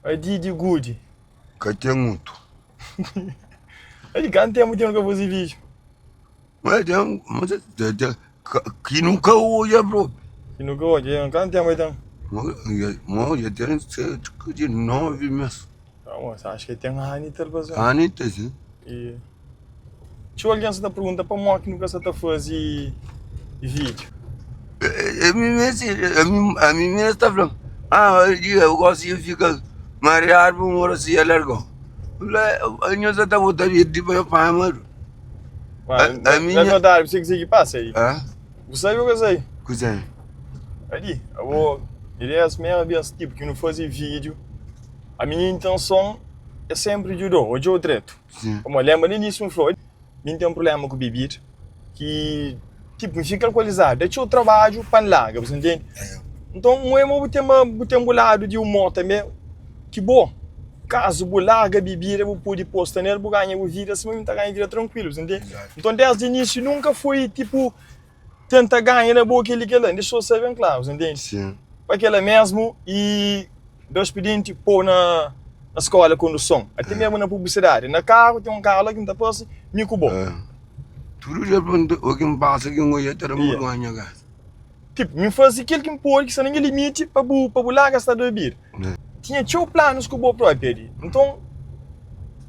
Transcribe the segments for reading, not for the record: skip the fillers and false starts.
Adi di Gudi. Ka ten otu. Adi, kantu ténpu ten nu ka faze vídiu? Mas ten, mas ten, ten, ki nu ka odja propi. Ki nu ka odja, kantu ténpu el ten? Mo dja ten serka di 9 mês. Ah, moça, acho que ten anu i tal pa anu. Anu i tal, sim. E txeu algen sa ta pergunta pamodi ki nu ka sa ta faze vídiu. Ami mes, ami mes ta fla-m, ah, eu gosto de fika mariadu pa mora si el larga-u. N fla, nho sa ta bota di pa fama. A minha... Na verdade, você que passa aí. Hã? Bu sabe o que eu sei? Kuzê? Ali, abo, ideias mesmo bem tipo que não fazer vídeo. A minha intenção é sempre ajudar, hoje eu dreto. Sim. Como lembra no início, falou, mim tem um problema com bebida, que tipo, me fica alcoolizado, deixa o trabalho para larga, você entende? É. Então, um é bu tem bu tem um lado de humor também, que bom. Kazu bu larga bibida bu pudi posta nel bu ganha bu vida sima mi ta ganha vida trankuilu bu ntende? Nton desdi inisiu nunka foi tipu tenta ganha na bo keli kela, N dexou sa ben klaru bu ntende? Pa kela mesmu i da spidenti pou na na skola konduson ate mesmu na publisidadi na karu ten un karu la ki N ta parsi mi ku bo. Tudu dia o ki N pasa ki N odja ta da burgonha gasa. Tipo, mi faze kel ki N pode, ki sta na nha limiti, pa bu, pa bu larga sta da bebida. Tinha txeu planus ku bo propi ali. Nton,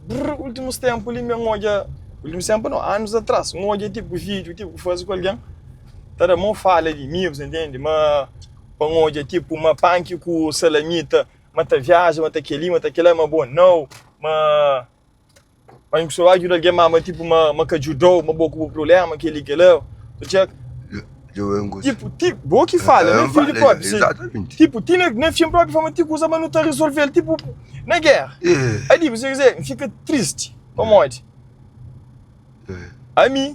brr, últimus ténpu li mi N odja, últimus ténpu nau, anus atrás, N odja tipo vídiu tipo bu faze ku algen, ta da mau fala di mi, bu ta ntende? Ma pa N odja tipo ma Panki ku Salamita ma ta viaja, ma ta kel-li, ma ta kel-la, ma bo nau, ma. Ma N kustuma djuda algen, ma ma tipo ma ma ka djudau, ma bo ku bu problema, keli kela. Ta txeka. Tipo, ti, bo ki fala, na fim di propi, si, tipo, ti na, na fim propi fala ma ti kuza ma nu ta resolvel, tipo, na guerra. Adi, bu sabe kuzê, N fika tristi, pamodi ami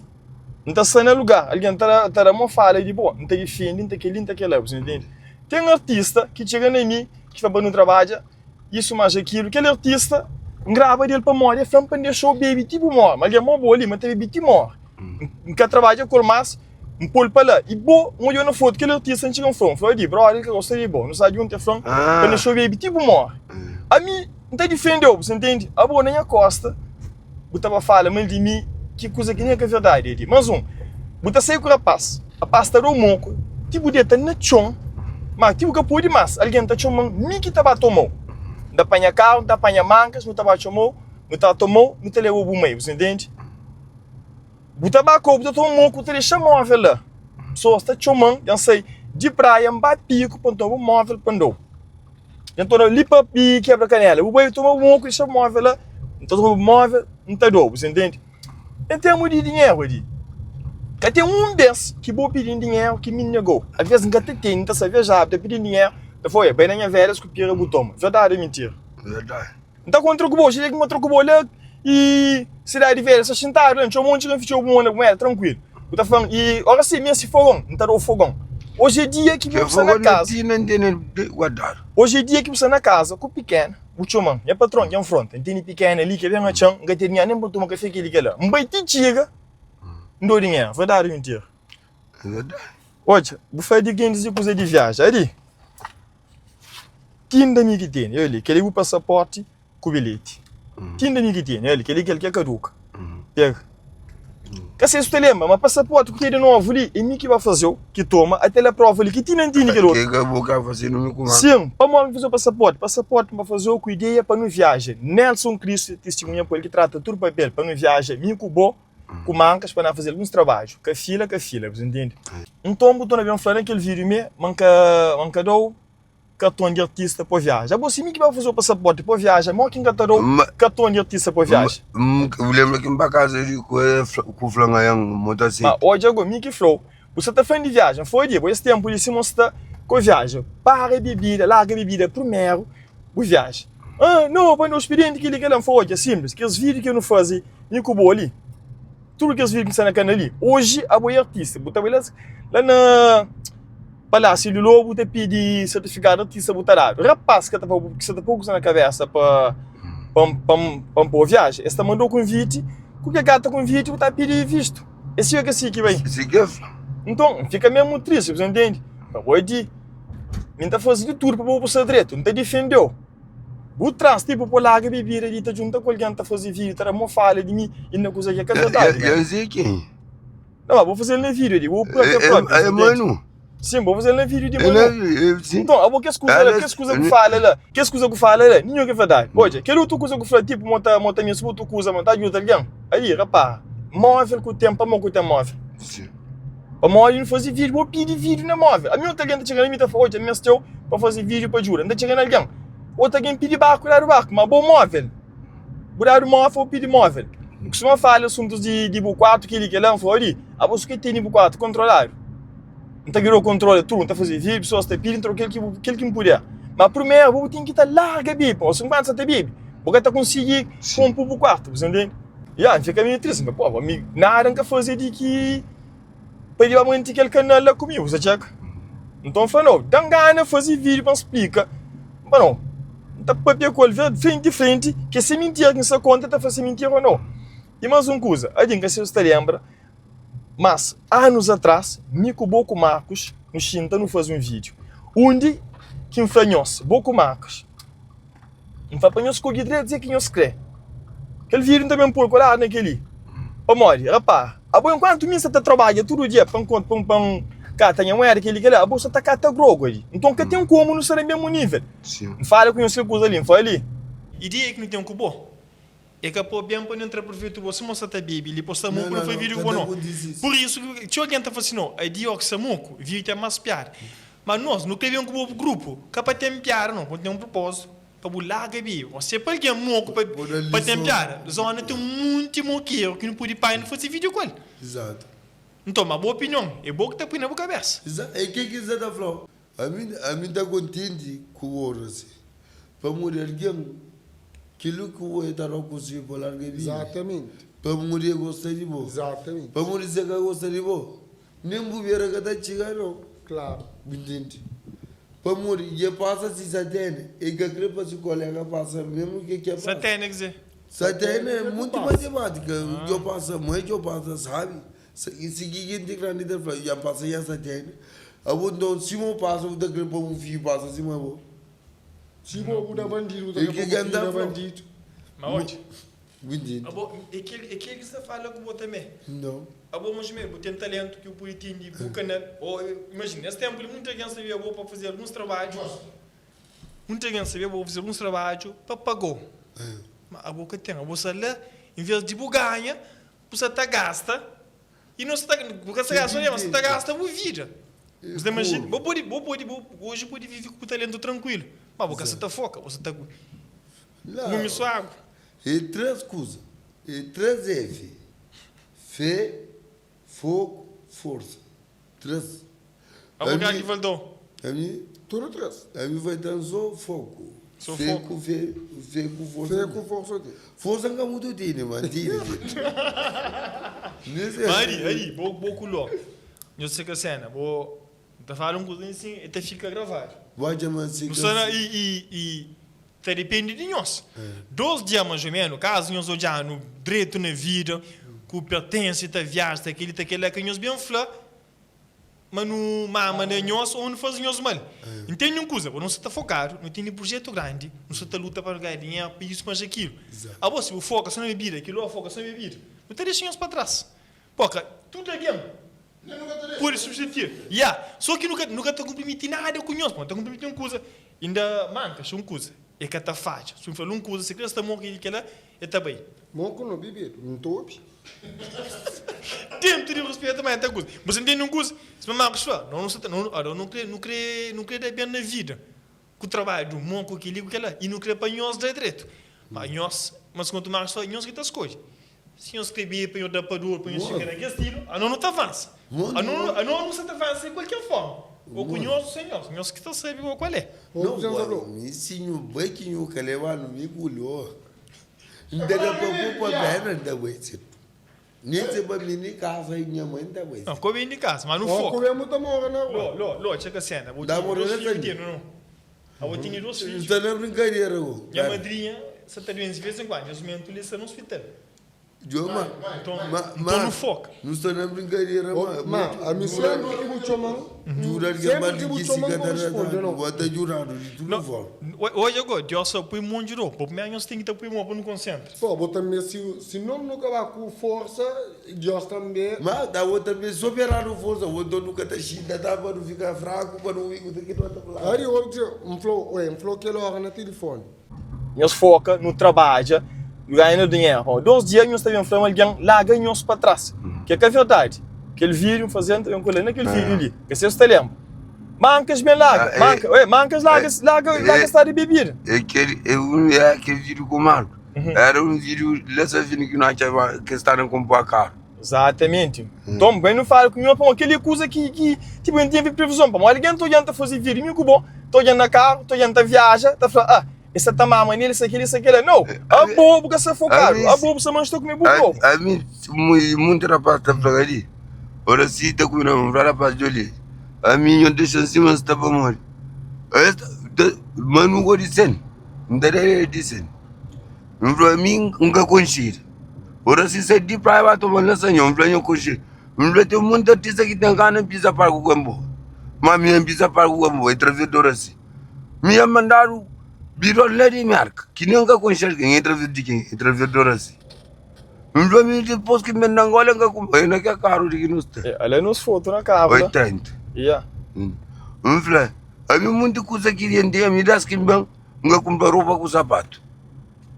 N ta sta na lugar, algen ta ta da mo fala di bo, N ta difendi, N ta keli, N ta kela, bu sa ntende? Ten artista ki txega na mi, ki fla pa nu trabadja, Isu mas akilu, kel artista N graba del pamodi el fla-m pa N dexa-u bebe ti bu móre. Ma algen mau bo li, ma ta bebe ti móre. N ka trabadja ku el más, N pô-l pa la. I bo, N odja-u na fotu, kel artista N txiga N fla-u, N fla-u, Adi, brother, el ka gosta di bo. Nu sa djuntu, el fla-m pa N dexa-u bebe ti bu móre. Ami, N ta difende-u, bu sa ntende? Abo, na nha kósta. Bu ta ba fala mal di mi ki kuza ki nen ka verdadi Edi. Mas un, bu ta sai ku rapaz, rapaz ta dau moku ti bu deta na txon, ma ti bu ka podi mas, algen ta txoman, mi ki ta ba tomau. N ta panha karu, N ta panha mankas, nu ta ba txomau, nu ta tomau, nu ta lebau bu mai, bu sa ntende? Bu ta ba kau, bu ta toma moku, bu ta dexa movel la. Pesoas ta txoman, dja N sai di praia, N ba piku pa N toma bu movel pa N dau. Dja N torna li pa i kebra kanela. Bu bai toma bu moku, dexa bu móvel la, N ta toma bu móvel, N ta dou, bu sa ntende? En termu di dinheru ali, ka ten un bes ki bo pidi-m dinheru ki mi N nega-u. Alves N ka ta tene, N ta sta viajadu, ta pidi-m dinheru, N ta fla, oia, bai na nha veras ku pira bu toma. Verdadi o mintira? Verdadi. N ta kontra ku bo, xinti ki N kontra ku bo la i Sidadi Velha, sta xintadu la, N txoma un txiga N fitxa-u bu mon na bu mera, trankuilu. Bu ta fla-m, i ora si mi si fogon, N ta da-u fogon. Oji é dia ki bu sta na kaza. Oji é dia ki bu sta na kaza ku pikena, bu txoma-m, nha patron, dja N fronta, N tene pikena li ke ben atxa-m, N ka ten dinheru nen pa N toma kafe kel-li kel-la. N bai ti txiga, N da-u dinheru. Verdadi o mintira? Odja, bu fla di gentis di kuza di viaja. Ali, tinda mi ki tene, ali, kel-li bu pasaporti. ku bilheti. Tinda mi ki tene, el kel-li kel ki kaduka. Pega. Ka sei su ta lenbra, ma pasaporti ku tene novu li, é mi ki ba faze-u, ki toma, ate la prova li, ki ti na ntende kel otu. Ke ka bu ka faze no mi kuma. Sin, pamodi N faze-u pasaporti? Pasaporti N ba faze-u ku ideia pa nu viaja. Nelson Cristo é tistimunha pa el ki trata tudu papel pa nu viaja, mi ku bo, ku mankas, pa na faze alguns trabadju. Ka fila, ka fila, bu ta ntende? Nton, bu torna ben fla na kel vídiu me, ma N ka, ma N ka da-u. Karton di artista pa viaja. Abo si mi ki ba faze-u pasaporti pa viaja, mo ki N ka ta da-u karton di artista pa viaja? M lembra ki N ba kaza di ku fla nha N mo ta Ma seta. odja go, mi ki fla-u, bu sa ta fla-m di viaja. N fla-u di bo, es tenpu li si mo sta ko viaja, para bebida, larga bebida primeru, bu viaja. Ah, no, pa no spirienti kel-li, kel-la. N fla-u, odja, sinplis, kes vídiu ki nu faze mi ku bo li, tudu kes vídiu ki sta na kanal li, oji abo é artista, bu ta bai la la na. Palásiu di Lobu ta pidi sertifikadu artista bu ta dadu. Rapaz ka ta pa ki sa ta pô kuza na kabesa pa pa pa pa pô viaja. Es ta mandou konviti, ku ke gata konviti bu ta pidi vistu. É si ô ka si ki bai? Si ki fla. Nton, N fika mesmu tristi, bu ntende? Oi di, mi N ta faze di tudu pa bo bu sta dretu, N ta difendeu. Bu tras tipo po larga bebida di ta djunta ku algen ta faze video ta da mo fala di mi inda kuza ki é ka verdadi man. Eu sei quem. Não, mas vou fazer na vídeo di, vou próprio próprio. É, é mano. Sim, vou fazer na vídeo di mano. Então, abo kes kuza la, kes kuza ku fala la, kes kuza ku fala la, ninhun ki é verdadi. Odja, kel otu kuza ku fla tipo mo ta mo ta meste otu kuza, mo ta ajuda algen. Aí, rapá, móvel ku ten, pamodi ku ten móvel? Sim. Pamodi nu faze vídeo, bo pidi vídeo na móvel. Ami otu algen ta txega na mi ta fla, odja, N meste-u pa faze vídeo pa djuda. N ta txega na algen, otu algen pidi barku, dadu barku, ma bo móvel, bu dadu móvel, bo pidi móvel. N kustuma fala asuntus di di bu kuartu, kel-li, kel-la, N fla, odi, abo su ke tene bu kuartu kontroladu. N ta bira-u kontrola tudu, N ta faze vídeo, pesoas ta pidi, N ta da-u kel ki bu kel ki N puder. Ma primeru, bo bu ten ki ta larga bebe, pamodi si bu kumesa ta bebe, bu ka ta konsigi konpo bu kuartu, bu sa ntende? Ya, N fika meio tristi, N fla, pô, ami nada N ka faze di ki pa el ba manti kel kanal la ku mi, bu sa txeka? Nton N fla, no, da-m gana faze vídiu pa N splika. N fla, no, N ta papia ku el frenti frenti, ke se mintira ki N sta konta, el ta fla se mintira o no. I más un kuza, algen ka se sta lenbra, mas anus atras, mi ku bo ku Markus, nu xinta nu faze un vídiu, undi ki N fla nhos, bo ku Markus, N fla pa nhos skodje dretu ze ki nhos kre. Kel vídiu N ta ben pô-l koladu na kel-li. Pamodi, rapara, abo enkuantu mi N sta ta trabadja tudu dia pa N pa N pa N kata nha mueda, kel-li, kel-la, abo sta ta kata grogu ali. Nton, ka ten komu nu sta na mésmu nível. N fala ku nhos kel kuza li, N fla li. Ideia ki nu ten ku bo é ka pa ben pa nu entra pruvetu bo sima bu sta ta bebe li, pa Samuku nu fla vídiu ku bo no. Pur isu ki txeu algen ta fla si no, adi óki Samuku, vídiu ten más piada. Ma nos, nu krê ben ku bo grupu, ka pa ten piada no, pa nu ten un propózitu, pa bu larga bebe. Ô se pa algen moku pa pa ten piada. Zona ten munti mokeru ki nu pudi panha nu fase video ku el. Exato. Nton, ma bu opinion, é bo ki ta pui na bu kabesa. Exato. É ke ki N sa ta fla-u. Ami, ami N ta kontenti ku bo Oracy, pamodi algen, kilu ki bo e ta da-u konsedju pa larga bebe. Exatamente. Pamodi e gosta di bo. Exatamente. Pamodi si e ka gosta di bo, Nen bu bera ka ta txiga nau. Klaru. Bu ntende? Pamodi dje pasa si satene, e ka kre pa si kolega pasa mesmu ke ke pasa. Satene kze? Satene é mutu matematika, djo pasa mai, djo pasa sabi. Si ki kenti grandi ta fla, dja pasa dja satene. Abo nton, sima bu pasa bu ta kre pa bu fidju pasa sima bo. Si bo bu da bandidu, bu ta kre pa bu fidju da bandidu. Ma odja. Bu ntende? Abo, é kel, é kel ki sta fala ku bo tanbe. Nau. Abo mas mé, bu ten talentu ki bu pudi tindi bu kanal. O, imajina, nes tenpu li, munti algen sabia bo pa faze alguns trabadju, munti algen sabia bo pa faze alguns trabadju pa pagau. Ma abo ka ten. Abo sta la, enves di bu ganha, bu sta ta gasta, i no sta ta, bu ka sta gasta so dinheru, ma sta ta gasta bu vida. Bu sta imajina? Bo pudi, bo pudi, bo oji pudi vivi ku bu talentu trankuilu, ma bo ka sta ta foka, bo sta ta kume so agu. É três kuza, é três F, Fé, foku, forsa. Três. Abo kal ki faltou? Ami. Tudu três. Ami vai ten só foku. Só Fé foku. ku fé, fé ku forsa. Fé ku forsa di. Forsa nka mutu tene, ma tene. Ma adi, adi, bo, bo ku Ló, nhos fika sena, bo ta fala un kuza asin, e ta fika gravadu. Bo txoma si Nu sta na, i, i, i ta dipende di nhos. Dos dia mas o menu, kazu nhos odja-nu dretu na vida, ku pertensi, ta viaja, ta kel-li, ta kel-la, ka nhos ben fla ma nu mama na nhos ô nu faze nhos mal. N tende un kuza, bo nu sta ta fokadu, nu tene prujetu grandi, nu sta ta luta pa nu ganha dinheru, pa isu, pa akilu. Abo, si bu foka so na bebida, kel-la foka so na bebida, nu ta dexa nhos pa tras. Poka, tudu algen Pode substitui. Ya, so ki nu ka nu ka ta kunprimiti nada ku nhos, pamodi ta kunprimiti un kuza, inda manka xa un kuza, e ka ta fadja. Si un fla-l un kuza, si kre sta moku di kela, e ta bai. Moku no bibedu, N ta obi. Dentu di ruspetu, ma e ta kuza. Bu sa ntende un kuza? Sima Markus fla, no nu sa ta, no, nu kre, nu kre, nu kre da ben na vida. Ku trabadju mon ku keli ku kela i nu kre pa nhos da dretu ma nhos mas kontu Marcos fla nhos ki ta skodje si nhos kre bebe pa nhos da pa dor pa nhos fika na kes stilu ano nu ta avansa ano ano nu sa ta avansa di kualker forma o ku nhos o sen nhos nhos ki ta sabi o kual é. Não, mi si nhu bai ki nhu ka leba-nu mi ku ló N ta da pa bu pa pena N ta bai sedu Nen se pa mi ni kasa i nha mãe ta bai. Não, ko ben di kasa, ma nu foka. Ó, ku mu ta mora na rua. Ló, ló, ló, txeka sena, bo Da tene mora dos na fidju kami. tene, no? Abo tene dos fidju. Nta na brinkadeira go. Nha madrinha sa ta duense vez en kuandu, nes mumentu li sta na ospital. Djo ma ma Nton nu foka. Nu sta na brinkadera ma Ma ami sempri ki bu txoman Djuda algen sempri ki bu maldikisi txoman ka bu ta responde da no. Bo ta djudadu di tudu forma. Odja go, Dios sa pui mon djudau. Pa primeru nhos ten ki ta pui mon pa nu konsentra. Po bo tanbe si si nom nu ka ba ku forsa Dios tanbe. Ma da bo tanbe so peradu forsa bo nton nu ka ta xinta ta pa nu fika fraku pa nu obi kuze ki no ta fla. Ari obi N flau oe N flau kel ora na tilifoni. Nhos foka nu trabadja, nu ganha nos dinheru. Pamodi dos dia nhos ta ben fla ma algen larga nhos pa tras, ki é ka verdadi. Kel vídiu N faze, N ta ben ku-la na kel vídiu li, ka se si ta lenbra. Mankas ben larga, manka, oe, mankas larga, larga, larga sta di bebida. É kel, é un, é kel vídiu ku Marco. Era un vídiu la Safina ki nu atxaba ki es sta na konpra karu. Exatamente. Nton, ben nu fala ku nho pamodi kel-li é kuza ki, ki tipo, N ten previzon. Pamodi algen ta odja-m ta faze vídiu, mi ku bo, ta odja-m na karu, ta odja-m ta viaja, ta fla, ah, es sa ta mama nel, es sa kel-li, es sa kel-la. Nau! Abo bu ka sta fokadu, abo bu sta manxa ta kume bu propi. Ami, munti rapaz ta fla kadi, ora si ta kume na mon, fla rapaz djo li, ami nho dexa-m sima N sta pamodi es ta, ma nu ka di sen, N ta da el di sen. N fla ami N ka konxedu. Ora si sai di praia ba toma na sanha, N fla nha konxedu. N fla ten monti artista ki ten gana pisa palku ku bo, ma mi N pisa palku ku bo, e traze dor asi. Mi N mandadu bidon la di Merka, ki nen N ka konxe algen, e traze di ken? E traze dor asi. N fla mi dipos ki N ben na Angola N ka kume, e na kel karu di ki nu sta. Ala nos fotu na karu la. 80. Ia. N fla, ami monti kuza ki N ten, ami das ki N ben, N ka kunpra ropa ku sapatu.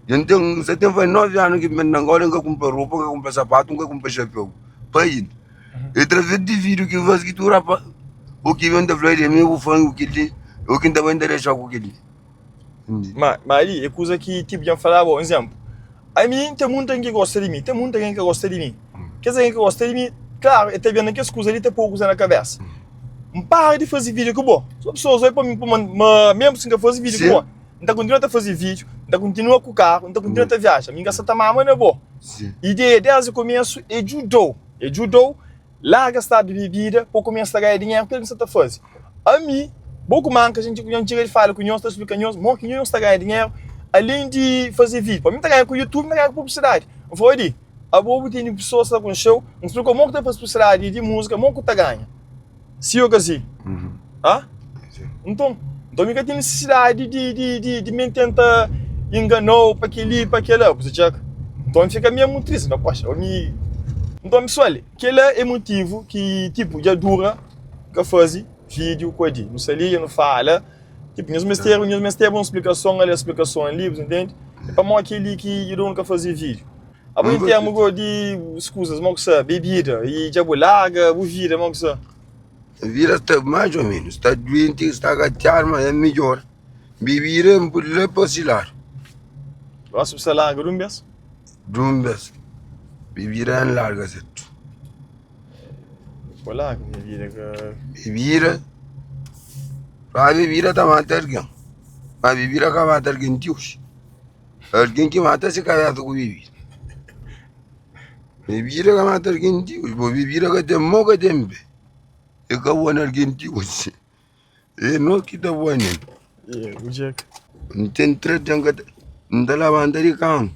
N ten, N sa ten fai 9 anu ki N ben na Angola, N ka kunpra ropa, N ka kunpra sapatu, N ka kunpra xapéu pa inda. E traze di vídiu ki N faze ki tudu rapa, o ki ben ta fla di mi, bu fla ku kel-li, o ki N ta bai N ta dexa ku kel-li. Ma, ma ali é kuza ki tipo dja N falaba, un izénplu, ami ten munta algen ki gosta di mi, ten munta algen ki ka gosta di mi. Kes algen ki gosta di mi, klaru, e ta ben na kes kuza li ta pô kuza na kabésa. N para di faze vídiu ku bo, so pesoas oi pa mi pa ma mésmu si N ka faze vídiu ku bo, N ta kontinua ta faze vídiu, N ta kontinua ku karu, N ta kontinua ta viaja. Mi N ka sta ta mama na bo. Ideia désdi komésu é djuda-u, é djuda-u larga stadu di bebida pa bu kumesa ta ganha dinheru ku kel ki bu sta ta faze. Ami, bo ku manka, dja N txiga di fala ku nhos, ta splika nhos modi ki nhos ta ganha dinheru alén di faze vídiu. Pabia mi ta ganha ku YouTube, mi ta ganha ku publisidadi. N fla, Odi, abo bu tene pesoas ki ta konxe-u, N splika-u modi ki ta faze publisidadi di múzika, modi ki bu ta ganha. Si ô ka si? Ha? Nton, nton mi ka ten nisisidadi di, di, di, di mi tenta ingana-u pa kel-li, pa kel-la. Bu ta txeka? Nton, N fika mesmu tristi. N fla, Poxa, mi. Nton, pesoal, kel-la é motivu ki, tipu, dja dura N ka faze vídiu ku Adi. Nu sta li dja nu fala. Tipu, nhos meste, nhos mesteba un splikason ali, splikason li, bu ta ntende? É pamodi kel-li ki dja dura N ka faze vídiu. Abo em termo go di skuzas, mo ku sta bebida e dja bu larga bu vida, mo ku sta? Vida sta mais ou menos, sta doente, sta gatiado, mas é midjor. Bebida N pudi la pa si ladu. Gosi bu sta larga di un bes? Di un bes. Bebida N larga setu. Bu larga bebida ka. Bebida, fla bebida ta mata algen, ma bebida ka mata algen ti oji. Algen ki mata se kabesa ku bebida. Bebida ka mata algen ti oji, bo bebida ka ten mo ka ten pe. E ka bua na algen ti oji. E nos ki ta bua nel. N ten 3 dia N ka ta, N ta labanta di kama,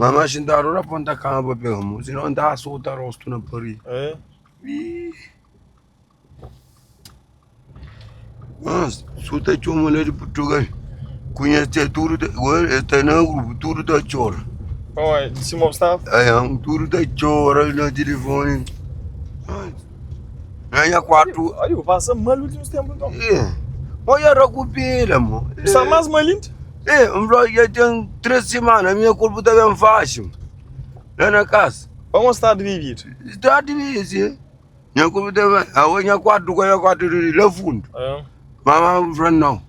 mama xintadu la ponta kama pa pega mo, sinau N ta sota rostu na paredi. Mas su ta txoma la di Purtugal ku nha tia tudu ta es ta na grupu tudu ta txora. Oi, di sima bu staba? Ai, tudu ta txora na tilifoni. Na nha kuartu. Ai, bu pasa mal últimus ténpu nton. É. Bo ya rakupera mo. Bu sta más mal inda? É, N fla dja ten 3 simana nha korpu ta ben faxi la na kasa. Pamodi sta di bebida? Sta di bebida, si. Nha ku ta fla, awe nha kuartu ka nha kuartu di la fundu. Mama fla nau,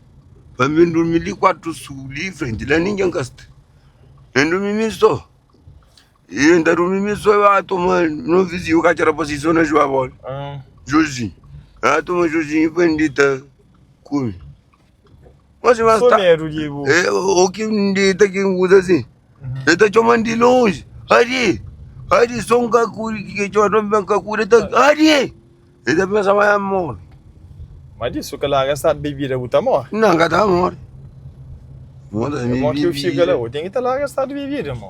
pa mi durmi li kuartu su li frenti la ningen ka sta. N durmi mi so, i N ta durmi mi so, ba toma no vizinhu ka txera pa si so na juga bola, Jorginho. Ba toma Jorginho pa N dita ku mi. Mas mas Só ta, medu di bu. é, o ki N dita ki N kuza asin. El ta txoma-m di lonji, Adi! Adi! So N ka kuri, ki txoma N ben ka kuri, el ta, Adi! El ta pensa ma N móre. Ma di su ka larga sta bebida bu ta móre. Nan, N ka ta móre. Mo ki bu fika la, bu ten ki ta larga sta di bebida, mo.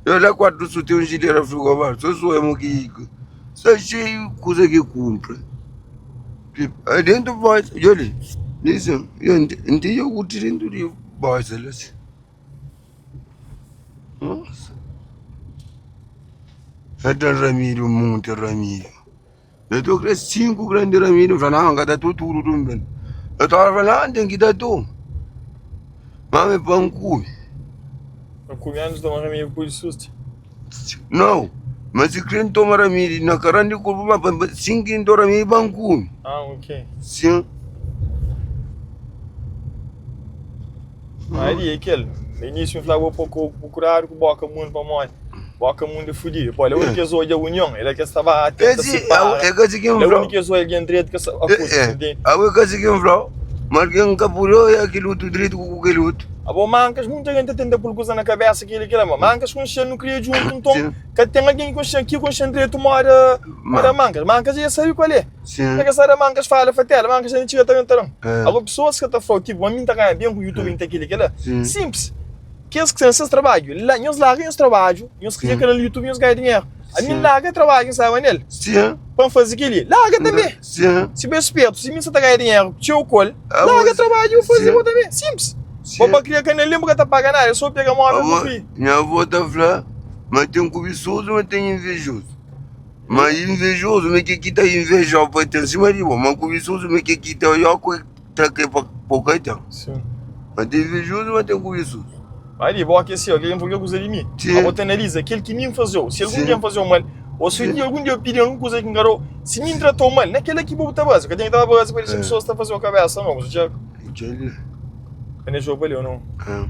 Eu la kuartu su ten un jilera frigobar, so su é mo ki sta xeiu kuza ki kunpra. Tipo, dentu bolsa, djobe li, li sin, N ten iogurti dentu di bolsa la sin. Nossa! É ta ramidu, monti ramidu. Eu tô kre 5 grande ramidu, N fla, não, N ka ta tu tudu dun ben. Eu tava fla, não, ten ki da tu. Mame pa N kume. Pa kume antis toma ramedi pa pudi susti. Não, mas si kre N toma ramedi na karan di korpu, ma pa sin ki N toma ramedi pa N kume. Ah, ok. Sim. Ma ali é kel, na inísiu N flaba bo pa bu kuradu ku boka mundu pamodi boka mundu é fudidu. Pô, el é úniku kes odja union, el é kes ta ba tenta sipara, el é úniku kes odja algen dretu kes akuza, ntende? Abo é kasi ki N flau, ma algen ka pudi oja kel otu dretu ku kel otu. Abo mankas, munti algen ta tenta pul kuza na kabesa kel-li kel-la, ma mankas konxe-l nu kria djuntu, nton ka ten algen ki konxe-l ki konxe-l dretu moda moda mankas. Mankas dja sabe kual é. Sim. Ka sa da mankas fala fatela, mankas ta txiga ta ben ta dan. É. Ago pessoas ka ta flau tipo, ma mi ta ganha ben ku YouTube, ta keli kela. Sim. Simples. Kes ki ten ses trabadju, la nhos larga nhos trabadju, nhos kria Sim. kanal di YouTube nhos ganha dinheru. Ami Sim. larga trabadju n staba nel Sim. pa n fazi keli. Larga tanbe. Sim. Si bo é spertu, si mi sa ta ganha dinheru txeu ku el, Ah, larga bo- trabadju bu fazi Sim. bo tanbe. Simples. Sim. Bo pa kria kanal li bu ka ta paga nada, é so pega móvel bu Avó, kria. nha avó ta fla ma ten kubisozu ma ten invejozu. Ma invejozu mi ke ki ta invejau pa ten sima di bo, ma kubisozu mi ke ki ta oiau ku ta kre pa po ka ten. Sim. Ma ten invejozu ma ten kubisozu. Vai di bo ke si algen fla kuza di mi, Sim. abo ta analiza kel ki mi N fazeu, si algun Sim. dia N fazeu mal, o si Sim. algun dia eu pidi algun kuza ki N ka dau, si mi N tratou mal, na kela ki bo ta baza, ka ten ki ta ba baza pa dexa É. pesoas ta fazeu kabesa, no, bu dja Dja li. ka ne jogo pa li o no? É.